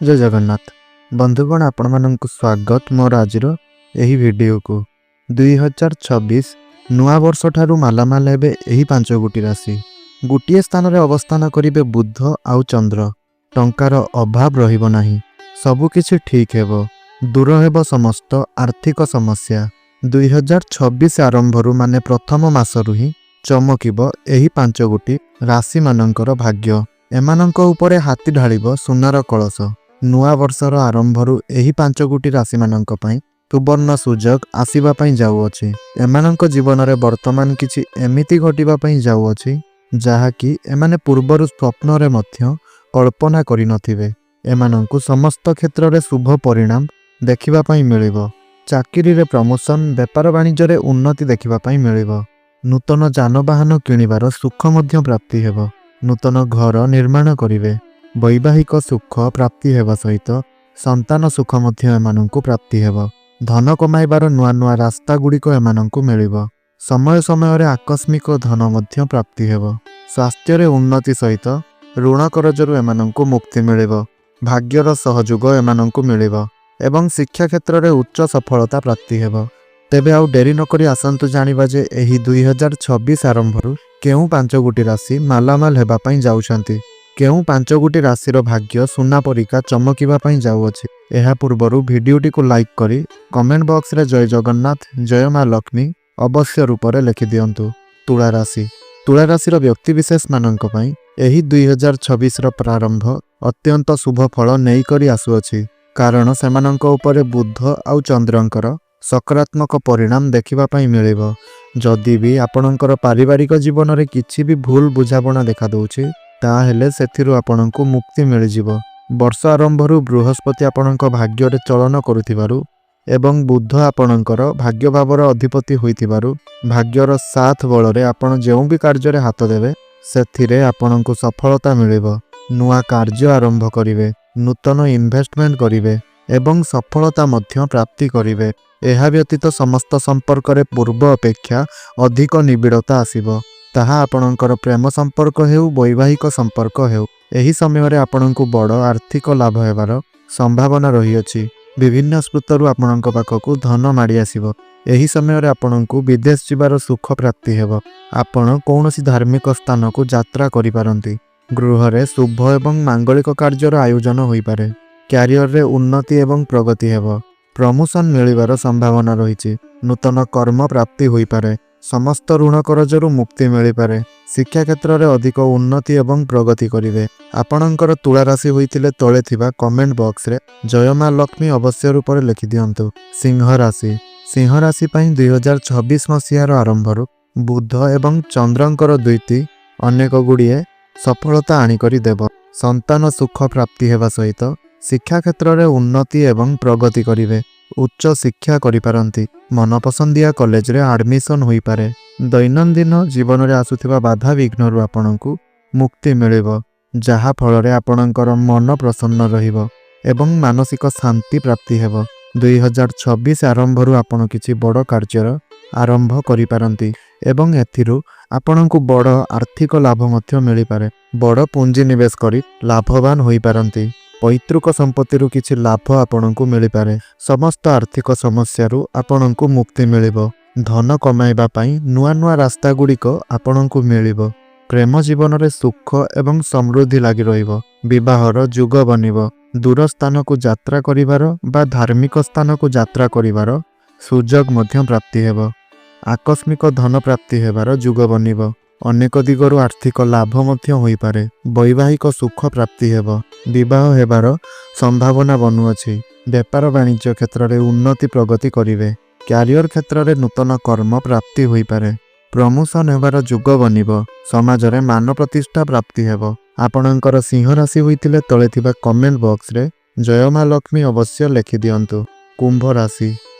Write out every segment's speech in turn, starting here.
ଜୟ ଜଗନ୍ନାଥ ବନ୍ଧୁଗଣ, ଆପଣମାନଙ୍କୁ ସ୍ୱାଗତ ମୋର ଆଜିର ଏହି ଭିଡ଼ିଓକୁ। 2026 ନୂଆ ବର୍ଷ ଠାରୁ ମାଲାମାଲ ହେବେ ଏହି ପାଞ୍ଚ ଗୋଟି ରାଶି। ଗୋଟିଏ ସ୍ଥାନରେ ଅବସ୍ଥାନ କରିବେ ବୁଧ ଆଉ ଚନ୍ଦ୍ର। ଟଙ୍କାର ଅଭାବ ରହିବ ନାହିଁ, ସବୁକିଛି ଠିକ୍ ହେବ, ଦୂର ହେବ ସମସ୍ତ ଆର୍ଥିକ ସମସ୍ୟା। 2026 ଆରମ୍ଭରୁ, ମାନେ ପ୍ରଥମ ମାସରୁ ହିଁ ଚମକିବ ଏହି ପାଞ୍ଚ ଗୋଟି ରାଶିମାନଙ୍କର ଭାଗ୍ୟ। ଏମାନଙ୍କ ଉପରେ ହାତୀ ଢାଳିବ ସୁନାର କଳସ। ନୂଆ ବର୍ଷର ଆରମ୍ଭରୁ ଏହି ପାଞ୍ଚ ଗୋଟି ରାଶିମାନଙ୍କ ପାଇଁ ସୁବର୍ଣ୍ଣ ସୁଯୋଗ ଆସିବା ପାଇଁ ଯାଉଅଛି। ଏମାନଙ୍କ ଜୀବନରେ ବର୍ତ୍ତମାନ କିଛି ଏମିତି ଘଟିବା ପାଇଁ ଯାଉଅଛି, ଯାହାକି ଏମାନେ ପୂର୍ବରୁ ସ୍ୱପ୍ନରେ ମଧ୍ୟ କଳ୍ପନା କରିନଥିବେ। ଏମାନଙ୍କୁ ସମସ୍ତ କ୍ଷେତ୍ରରେ ଶୁଭ ପରିଣାମ ଦେଖିବା ପାଇଁ ମିଳିବ। ଚାକିରିରେ ପ୍ରମୋସନ, ବେପାର ବାଣିଜ୍ୟରେ ଉନ୍ନତି ଦେଖିବା ପାଇଁ ମିଳିବ। ନୂତନ ଯାନବାହନ କିଣିବାର ସୁଖ ମଧ୍ୟ ପ୍ରାପ୍ତି ହେବ। ନୂତନ ଘର ନିର୍ମାଣ କରିବେ। ବୈବାହିକ ସୁଖ ପ୍ରାପ୍ତି ହେବା ସହିତ ସନ୍ତାନ ସୁଖ ମଧ୍ୟ ଏମାନଙ୍କୁ ପ୍ରାପ୍ତି ହେବ। ଧନ କମାଇବାର ନୂଆ ନୂଆ ରାସ୍ତା ଗୁଡ଼ିକ ଏମାନଙ୍କୁ ମିଳିବ। ସମୟ ସମୟରେ ଆକସ୍ମିକ ଧନ ମଧ୍ୟ ପ୍ରାପ୍ତି ହେବ। ସ୍ୱାସ୍ଥ୍ୟରେ ଉନ୍ନତି ସହିତ ଋଣ କରଜରୁ ଏମାନଙ୍କୁ ମୁକ୍ତି ମିଳିବ। ଭାଗ୍ୟର ସହଯୋଗ ଏମାନଙ୍କୁ ମିଳିବ ଏବଂ ଶିକ୍ଷା କ୍ଷେତ୍ରରେ ଉଚ୍ଚ ସଫଳତା ପ୍ରାପ୍ତି ହେବ। ତେବେ ଆଉ ଡେରି ନକରି ଆସନ୍ତୁ ଜାଣିବା ଯେ ଏହି 2026 ଆରମ୍ଭରୁ କେଉଁ ପାଞ୍ଚ ଗୋଟି ରାଶି ମାଲାମାଲ ହେବା ପାଇଁ ଯାଉଛନ୍ତି, କେଉଁ ପାଞ୍ଚ ଗୋଟି ରାଶିର ଭାଗ୍ୟ ସୁନା ପରିକା ଚମକିବା ପାଇଁ ଯାଉଅଛି। ଏହା ପୂର୍ବରୁ ଭିଡ଼ିଓଟିକୁ ଲାଇକ୍ କରି କମେଣ୍ଟ ବକ୍ସରେ ଜୟ ଜଗନ୍ନାଥ, ଜୟ ମା ଲକ୍ଷ୍ମୀ ଅବଶ୍ୟ ରୂପରେ ଲେଖିଦିଅନ୍ତୁ। ତୁଳା ରାଶି। ତୁଳା ରାଶିର ବ୍ୟକ୍ତିବିଶେଷମାନଙ୍କ ପାଇଁ ଏହି 2026ର ପ୍ରାରମ୍ଭ ଅତ୍ୟନ୍ତ ଶୁଭ ଫଳ ନେଇକରି ଆସୁଅଛି, କାରଣ ସେମାନଙ୍କ ଉପରେ ବୁଧ ଆଉ ଚନ୍ଦ୍ରଙ୍କର ସକାରାତ୍ମକ ପରିଣାମ ଦେଖିବା ପାଇଁ ମିଳିବ। ଯଦି ବି ଆପଣଙ୍କର ପାରିବାରିକ ଜୀବନରେ କିଛି ବି ଭୁଲ ବୁଝାମଣା ଦେଖାଦେଉଛି, ତାହେଲେ ସେଥିରୁ ଆପଣଙ୍କୁ ମୁକ୍ତି ମିଳିଯିବ। ବର୍ଷ ଆରମ୍ଭରୁ ବୃହସ୍ପତି ଆପଣଙ୍କ ଭାଗ୍ୟରେ ଚଳନ କରୁଥିବାରୁ ଏବଂ ବୁଧ ଆପଣଙ୍କର ଭାଗ୍ୟଭାବର ଅଧିପତି ହୋଇଥିବାରୁ, ଭାଗ୍ୟର ସାଥ ବଳରେ ଆପଣ ଯେଉଁ ବି କାର୍ଯ୍ୟରେ ହାତ ଦେବେ, ସେଥିରେ ଆପଣଙ୍କୁ ସଫଳତା ମିଳିବ। ନୂଆ କାର୍ଯ୍ୟ ଆରମ୍ଭ କରିବେ, ନୂତନ ଇନଭେଷ୍ଟମେଣ୍ଟ କରିବେ ଏବଂ ସଫଳତା ମଧ୍ୟ ପ୍ରାପ୍ତି କରିବେ। ଏହା ବ୍ୟତୀତ ସମସ୍ତ ସମ୍ପର୍କରେ ପୂର୍ବ ଅପେକ୍ଷା ଅଧିକ ନିବିଡ଼ତା ଆସିବ। ତାହା ଆପଣଙ୍କର ପ୍ରେମ ସମ୍ପର୍କ ହେଉ, ବୈବାହିକ ସମ୍ପର୍କ ହେଉ। ଏହି ସମୟରେ ଆପଣଙ୍କୁ ବଡ଼ ଆର୍ଥିକ ଲାଭ ହେବାର ସମ୍ଭାବନା ରହିଅଛି। ବିଭିନ୍ନ ସ୍ରୋତରୁ ଆପଣଙ୍କ ପାଖକୁ ଧନ ମାଡ଼ି ଆସିବ। ଏହି ସମୟରେ ଆପଣଙ୍କୁ ବିଦେଶ ଯିବାର ସୁଖ ପ୍ରାପ୍ତି ହେବ। ଆପଣ କୌଣସି ଧାର୍ମିକ ସ୍ଥାନକୁ ଯାତ୍ରା କରିପାରନ୍ତି। ଗୃହରେ ଶୁଭ ଏବଂ ମାଙ୍ଗଳିକ କାର୍ଯ୍ୟର ଆୟୋଜନ ହୋଇପାରେ। କ୍ୟାରିୟରରେ ଉନ୍ନତି ଏବଂ ପ୍ରଗତି ହେବ। ପ୍ରମୋସନ ମିଳିବାର ସମ୍ଭାବନା ରହିଛି। ନୂତନ କର୍ମ ପ୍ରାପ୍ତି ହୋଇପାରେ। ସମସ୍ତ ଋଣ କରଜରୁ ମୁକ୍ତି ମିଳିପାରେ। ଶିକ୍ଷା କ୍ଷେତ୍ରରେ ଅଧିକ ଉନ୍ନତି ଏବଂ ପ୍ରଗତି କରିବେ। ଆପଣଙ୍କର ତୁଳା ରାଶି ହୋଇଥିଲେ ତଳେ ଥିବା କମେଣ୍ଟ ବକ୍ସରେ ଜୟ ମା ଲକ୍ଷ୍ମୀ ଅବଶ୍ୟ ରୂପରେ ଲେଖିଦିଅନ୍ତୁ। ସିଂହ ରାଶି। ସିଂହ ରାଶି ପାଇଁ 2026 ମସିହାର ଆରମ୍ଭରୁ ବୁଧ ଏବଂ ଚନ୍ଦ୍ରଙ୍କର ଦ୍ୱିତି ଅନେକ ଗୁଡ଼ିଏ ସଫଳତା ଆଣିକରି ଦେବ। ସନ୍ତାନ ସୁଖ ପ୍ରାପ୍ତି ହେବା ସହିତ ଶିକ୍ଷା କ୍ଷେତ୍ରରେ ଉନ୍ନତି ଏବଂ ପ୍ରଗତି କରିବେ। ଉଚ୍ଚ ଶିକ୍ଷା କରିପାରନ୍ତି। ମନପସନ୍ଦିଆ କଲେଜରେ ଆଡମିସନ ହୋଇପାରେ। ଦୈନନ୍ଦିନ ଜୀବନରେ ଆସୁଥିବା ବାଧାବିଘ୍ନରୁ ଆପଣଙ୍କୁ ମୁକ୍ତି ମିଳିବ, ଯାହା ଫଳରେ ଆପଣଙ୍କର ମନ ପ୍ରସନ୍ନ ରହିବ ଏବଂ ମାନସିକ ଶାନ୍ତି ପ୍ରାପ୍ତି ହେବ। 2026 ଆରମ୍ଭରୁ ଆପଣ କିଛି ବଡ଼ କାର୍ଯ୍ୟର ଆରମ୍ଭ କରିପାରନ୍ତି ଏବଂ ଏଥିରୁ ଆପଣଙ୍କୁ ବଡ଼ ଆର୍ଥିକ ଲାଭ ମଧ୍ୟ ମିଳିପାରେ। ବଡ଼ ପୁଞ୍ଜି ନିବେଶ କରି ଲାଭବାନ ହୋଇପାରନ୍ତି। ପୈତୃକ ସମ୍ପତ୍ତିରୁ କିଛି ଲାଭ ଆପଣଙ୍କୁ ମିଳିପାରେ। ସମସ୍ତ ଆର୍ଥିକ ସମସ୍ୟାରୁ ଆପଣଙ୍କୁ ମୁକ୍ତି ମିଳିବ। ଧନ କମାଇବା ପାଇଁ ନୂଆ ନୂଆ ରାସ୍ତା ଗୁଡ଼ିକ ଆପଣଙ୍କୁ ମିଳିବ। ପ୍ରେମ ଜୀବନରେ ସୁଖ ଏବଂ ସମୃଦ୍ଧି ଲାଗି ରହିବ। ବିବାହର ଯୋଗ ବନିବ। ଦୂର ସ୍ଥାନକୁ ଯାତ୍ରା କରିବାର ବା ଧାର୍ମିକ ସ୍ଥାନକୁ ଯାତ୍ରା କରିବାର ସୁଯୋଗ ମଧ୍ୟ ପ୍ରାପ୍ତି ହେବ। ଆକସ୍ମିକ ଧନ ପ୍ରାପ୍ତି ହେବାର ଯୋଗ ବନିବ। ଅନେକ ଦିଗରୁ ଆର୍ଥିକ ଲାଭ ମଧ୍ୟ ହୋଇପାରେ। ବୈବାହିକ ସୁଖ ପ୍ରାପ୍ତି ହେବ। ବିବାହ ହେବାର ସମ୍ଭାବନା ବନୁଅଛି। ବେପାର ବାଣିଜ୍ୟ କ୍ଷେତ୍ରରେ ଉନ୍ନତି ପ୍ରଗତି କରିବେ। କ୍ୟାରିୟର କ୍ଷେତ୍ରରେ ନୂତନ କର୍ମ ପ୍ରାପ୍ତି ହୋଇପାରେ। ପ୍ରମୋସନ ହେବାର ଯୋଗ ବନିବ। ସମାଜରେ ମାନ ପ୍ରତିଷ୍ଠା ପ୍ରାପ୍ତି ହେବ। ଆପଣଙ୍କର ସିଂହ ରାଶି ହୋଇଥିଲେ ତଳେ ଥିବା କମେଣ୍ଟ ବକ୍ସରେ ଜୟ ମା ଲକ୍ଷ୍ମୀ ଅବଶ୍ୟ ଲେଖିଦିଅନ୍ତୁ। କୁମ୍ଭ ରାଶି।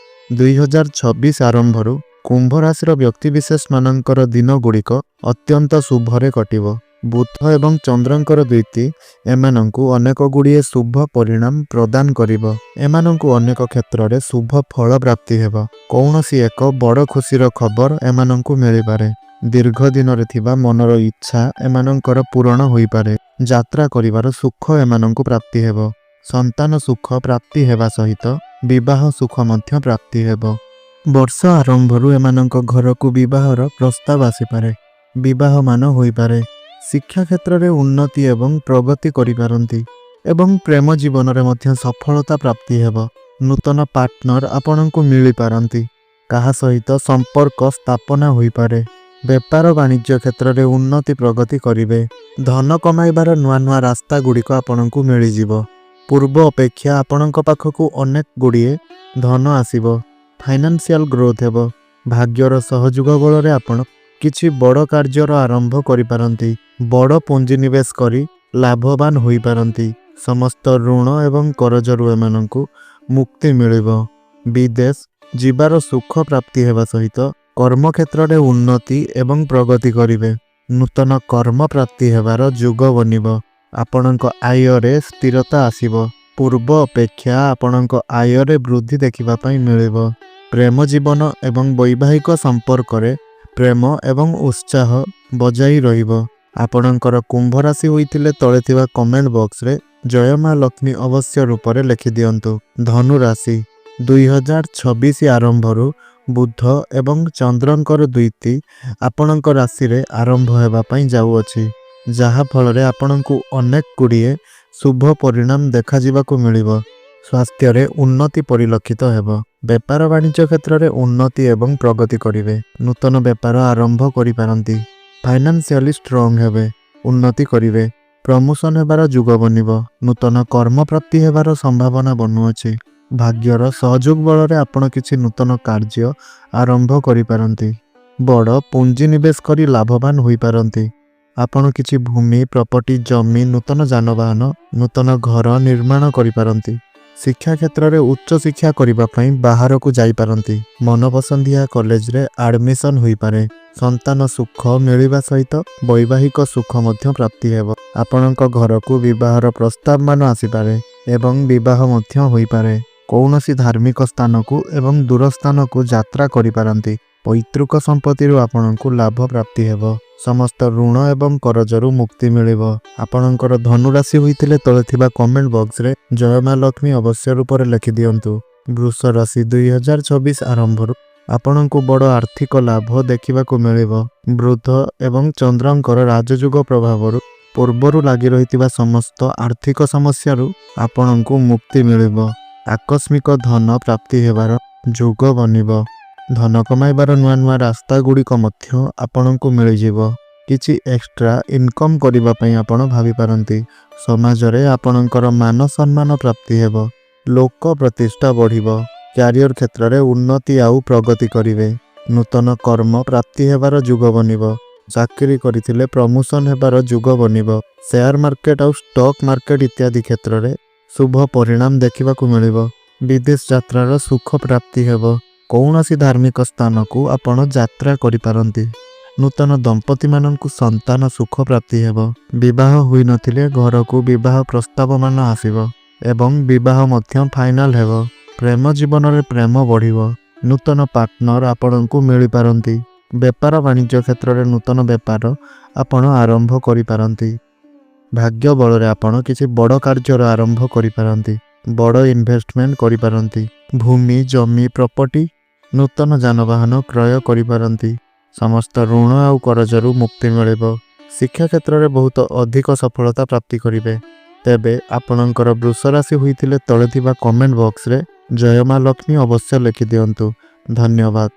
2026 ଆରମ୍ଭରୁ କୁମ୍ଭ ରାଶିର ବ୍ୟକ୍ତିବିଶେଷମାନଙ୍କର ଦିନଗୁଡ଼ିକ ଅତ୍ୟନ୍ତ ଶୁଭରେ କଟିବ। ବୁଧ ଏବଂ ଚନ୍ଦ୍ରଙ୍କର ଦ୍ୱିତି ଏମାନଙ୍କୁ ଅନେକ ଗୁଡ଼ିଏ ଶୁଭ ପରିଣାମ ପ୍ରଦାନ କରିବ। ଏମାନଙ୍କୁ ଅନେକ କ୍ଷେତ୍ରରେ ଶୁଭ ଫଳ ପ୍ରାପ୍ତି ହେବ। କୌଣସି ଏକ ବଡ଼ ଖୁସିର ଖବର ଏମାନଙ୍କୁ ମିଳିପାରେ। ଦୀର୍ଘ ଦିନରେ ଥିବା ମନର ଇଚ୍ଛା ଏମାନଙ୍କର ପୂରଣ ହୋଇପାରେ। ଯାତ୍ରା କରିବାର ସୁଖ ଏମାନଙ୍କୁ ପ୍ରାପ୍ତି ହେବ। ସନ୍ତାନ ସୁଖ ପ୍ରାପ୍ତି ହେବା ସହିତ ବିବାହ ସୁଖ ମଧ୍ୟ ପ୍ରାପ୍ତି ହେବ। ବର୍ଷ ଆରମ୍ଭରୁ ଏମାନଙ୍କ ଘରକୁ ବିବାହର ପ୍ରସ୍ତାବ ଆସିପାରେ। ବିବାହମାନ ହୋଇପାରେ। ଶିକ୍ଷା କ୍ଷେତ୍ରରେ ଉନ୍ନତି ଏବଂ ପ୍ରଗତି କରିପାରନ୍ତି ଏବଂ ପ୍ରେମ ଜୀବନରେ ମଧ୍ୟ ସଫଳତା ପ୍ରାପ୍ତି ହେବ। ନୂତନ ପାର୍ଟନର ଆପଣଙ୍କୁ ମିଳିପାରନ୍ତି। କାହା ସହିତ ସମ୍ପର୍କ ସ୍ଥାପନା ହୋଇପାରେ। ବେପାର ବାଣିଜ୍ୟ କ୍ଷେତ୍ରରେ ଉନ୍ନତି ପ୍ରଗତି କରିବେ। ଧନ କମାଇବାର ନୂଆ ନୂଆ ରାସ୍ତା ଗୁଡ଼ିକ ଆପଣଙ୍କୁ ମିଳିଯିବ। ପୂର୍ବ ଅପେକ୍ଷା ଆପଣଙ୍କ ପାଖକୁ ଅନେକ ଗୁଡ଼ିଏ ଧନ ଆସିବ। ଫାଇନାନ୍ସିଆଲ ଗ୍ରୋଥ୍ ହେବ। ଭାଗ୍ୟର ସହଯୋଗ ବଳରେ ଆପଣ କିଛି ବଡ଼ କାର୍ଯ୍ୟର ଆରମ୍ଭ କରିପାରନ୍ତି। ବଡ଼ ପୁଞ୍ଜିନିବେଶ କରି ଲାଭବାନ ହୋଇପାରନ୍ତି। ସମସ୍ତ ଋଣ ଏବଂ କରଜରୁ ଏମାନଙ୍କୁ ମୁକ୍ତି ମିଳିବ। ବିଦେଶ ଯିବାର ସୁଖ ପ୍ରାପ୍ତି ହେବା ସହିତ କର୍ମକ୍ଷେତ୍ରରେ ଉନ୍ନତି ଏବଂ ପ୍ରଗତି କରିବେ। ନୂତନ କର୍ମ ପ୍ରାପ୍ତି ହେବାର ଯୁଗ ବନିବ। ଆପଣଙ୍କ ଆୟରେ ସ୍ଥିରତା ଆସିବ। ପୂର୍ବ ଅପେକ୍ଷା ଆପଣଙ୍କ ଆୟରେ ବୃଦ୍ଧି ଦେଖିବା ପାଇଁ ମିଳିବ। ପ୍ରେମ ଜୀବନ ଏବଂ ବୈବାହିକ ସମ୍ପର୍କରେ ପ୍ରେମ ଏବଂ ଉତ୍ସାହ ବଜାଇ ରହିବ। ଆପଣଙ୍କର କୁମ୍ଭ ରାଶି ହୋଇଥିଲେ ତଳେ ଥିବା କମେଣ୍ଟ ବକ୍ସରେ ଜୟ ମା ଲକ୍ଷ୍ମୀ ଅବଶ୍ୟ ରୂପରେ ଲେଖିଦିଅନ୍ତୁ। ଧନୁ ରାଶି, 2026 ଆରମ୍ଭରୁ ବୁଧ ଏବଂ ଚନ୍ଦ୍ରଙ୍କର ଦ୍ୱିତି ଆପଣଙ୍କ ରାଶିରେ ଆରମ୍ଭ ହେବା ପାଇଁ ଯାଉଅଛି, ଯାହାଫଳରେ ଆପଣଙ୍କୁ ଅନେକ ଗୁଡ଼ିଏ ଶୁଭ ପରିଣାମ ଦେଖାଯିବାକୁ ମିଳିବ। ସ୍ୱାସ୍ଥ୍ୟରେ ଉନ୍ନତି ପରିଲକ୍ଷିତ ହେବ। ବେପାର ବାଣିଜ୍ୟ କ୍ଷେତ୍ରରେ ଉନ୍ନତି ଏବଂ ପ୍ରଗତି କରିବେ। ନୂତନ ବେପାର ଆରମ୍ଭ କରିପାରନ୍ତି। ଫାଇନାନ୍ସିଆଲି ଷ୍ଟ୍ରଙ୍ଗ ହେବେ। ଉନ୍ନତି କରିବେ। ପ୍ରମୋସନ ହେବାର ଯୁଗ ବନିବ। ନୂତନ କର୍ମ ପ୍ରାପ୍ତି ହେବାର ସମ୍ଭାବନା ବନୁଅଛି। ଭାଗ୍ୟର ସହଯୋଗ ବଳରେ ଆପଣ କିଛି ନୂତନ କାର୍ଯ୍ୟ ଆରମ୍ଭ କରିପାରନ୍ତି। ବଡ଼ ପୁଞ୍ଜି ନିବେଶ କରି ଲାଭବାନ ହୋଇପାରନ୍ତି। ଆପଣ କିଛି ଭୂମି, ପ୍ରପର୍ଟି, ଜମି, ନୂତନ ଯାନବାହନ, ନୂତନ ଘର ନିର୍ମାଣ କରିପାରନ୍ତି। ଶିକ୍ଷା କ୍ଷେତ୍ରରେ ଉଚ୍ଚ ଶିକ୍ଷା କରିବା ପାଇଁ ବାହାରକୁ ଯାଇପାରନ୍ତି। ମନପସନ୍ଦିଆ କଲେଜରେ ଆଡମିସନ ହୋଇପାରେ। ସନ୍ତାନ ସୁଖ ମିଳିବା ସହିତ ବୈବାହିକ ସୁଖ ମଧ୍ୟ ପ୍ରାପ୍ତି ହେବ। ଆପଣଙ୍କ ଘରକୁ ବିବାହର ପ୍ରସ୍ତାବମାନ ଆସିପାରେ ଏବଂ ବିବାହ ମଧ୍ୟ ହୋଇପାରେ। କୌଣସି ଧାର୍ମିକ ସ୍ଥାନକୁ ଏବଂ ଦୂର ସ୍ଥାନକୁ ଯାତ୍ରା କରିପାରନ୍ତି। ପୈତୃକ ସମ୍ପତ୍ତିରୁ ଆପଣଙ୍କୁ ଲାଭ ପ୍ରାପ୍ତି ହେବ। ସମସ୍ତ ଋଣ ଏବଂ କରଜରୁ ମୁକ୍ତି ମିଳିବ। ଆପଣଙ୍କର ଧନୁରାଶି ହୋଇଥିଲେ ତଳେ ଥିବା କମେଣ୍ଟ ବକ୍ସରେ ଜୟ ମା ଲକ୍ଷ୍ମୀ ଅବଶ୍ୟ ରୂପରେ ଲେଖିଦିଅନ୍ତୁ। ବୃଷ ରାଶି, 2026 ଆରମ୍ଭରୁ ଆପଣଙ୍କୁ ବଡ଼ ଆର୍ଥିକ ଲାଭ ଦେଖିବାକୁ ମିଳିବ। ବୁଧ ଏବଂ ଚନ୍ଦ୍ରଙ୍କର ରାଜଯୋଗ ପ୍ରଭାବରୁ ପୂର୍ବରୁ ଲାଗି ରହିଥିବା ସମସ୍ତ ଆର୍ଥିକ ସମସ୍ୟାରୁ ଆପଣଙ୍କୁ ମୁକ୍ତି ମିଳିବ। ଆକସ୍ମିକ ଧନ ପ୍ରାପ୍ତି ହେବାର ଯୋଗ ବନିବ। ଧନ କମାଇବାର ନୂଆ ନୂଆ ରାସ୍ତା ଗୁଡ଼ିକ ମଧ୍ୟ ଆପଣଙ୍କୁ ମିଳିଯିବ। କିଛି ଏକ୍ସଟ୍ରା ଇନକମ୍ କରିବା ପାଇଁ ଆପଣ ଭାବିପାରନ୍ତି। ସମାଜରେ ଆପଣଙ୍କର ମାନ ସମ୍ମାନ ପ୍ରାପ୍ତି ହେବ। ଲୋକ ପ୍ରତିଷ୍ଠା ବଢ଼ିବ। କ୍ୟାରିୟର କ୍ଷେତ୍ରରେ ଉନ୍ନତି ଆଉ ପ୍ରଗତି କରିବେ। ନୂତନ କର୍ମ ପ୍ରାପ୍ତି ହେବାର ଯୁଗ ବନିବ। ଚାକିରି କରିଥିଲେ ପ୍ରମୋସନ ହେବାର ଯୁଗ ବନିବ। ସେୟାର ମାର୍କେଟ ଆଉ ଷ୍ଟକ୍ ମାର୍କେଟ ଇତ୍ୟାଦି କ୍ଷେତ୍ରରେ ଶୁଭ ପରିଣାମ ଦେଖିବାକୁ ମିଳିବ। ବିଦେଶ ଯାତ୍ରାର ସୁଖ ପ୍ରାପ୍ତି ହେବ। କୌଣସି ଧାର୍ମିକ ସ୍ଥାନକୁ ଆପଣ ଯାତ୍ରା କରିପାରନ୍ତି। ନୂତନ ଦମ୍ପତିମାନଙ୍କୁ ସନ୍ତାନ ସୁଖ ପ୍ରାପ୍ତି ହେବ। ବିବାହ ହୋଇନଥିଲେ ଘରକୁ ବିବାହ ପ୍ରସ୍ତାବମାନ ଆସିବ ଏବଂ ବିବାହ ମଧ୍ୟ ଫାଇନାଲ ହେବ। ପ୍ରେମ ଜୀବନରେ ପ୍ରେମ ବଢ଼ିବ। ନୂତନ ପାର୍ଟନର ଆପଣଙ୍କୁ ମିଳିପାରନ୍ତି। ବେପାର ବାଣିଜ୍ୟ କ୍ଷେତ୍ରରେ ନୂତନ ବେପାର ଆପଣ ଆରମ୍ଭ କରିପାରନ୍ତି। ଭାଗ୍ୟ ବଳରେ ଆପଣ କିଛି ବଡ଼ କାର୍ଯ୍ୟର ଆରମ୍ଭ କରିପାରନ୍ତି। ବଡ଼ ଇନଭେଷ୍ଟମେଣ୍ଟ କରିପାରନ୍ତି। ଭୂମି, ଜମି, ପ୍ରପର୍ଟି, ନୂତନ ଯାନବାହନ କ୍ରୟ କରିପାରନ୍ତି। ସମସ୍ତ ଋଣ ଆଉ କରଜରୁ ମୁକ୍ତି ମିଳିବ। ଶିକ୍ଷା କ୍ଷେତ୍ରରେ ବହୁତ ଅଧିକ ସଫଳତା ପ୍ରାପ୍ତି କରିବେ। ତେବେ ଆପଣଙ୍କର ବୃଷ ରାଶି ହୋଇଥିଲେ ତଳେ ଥିବା କମେଣ୍ଟ ବକ୍ସରେ ଜୟ ମା ଲକ୍ଷ୍ମୀ ଅବଶ୍ୟ ଲେଖିଦିଅନ୍ତୁ। ଧନ୍ୟବାଦ।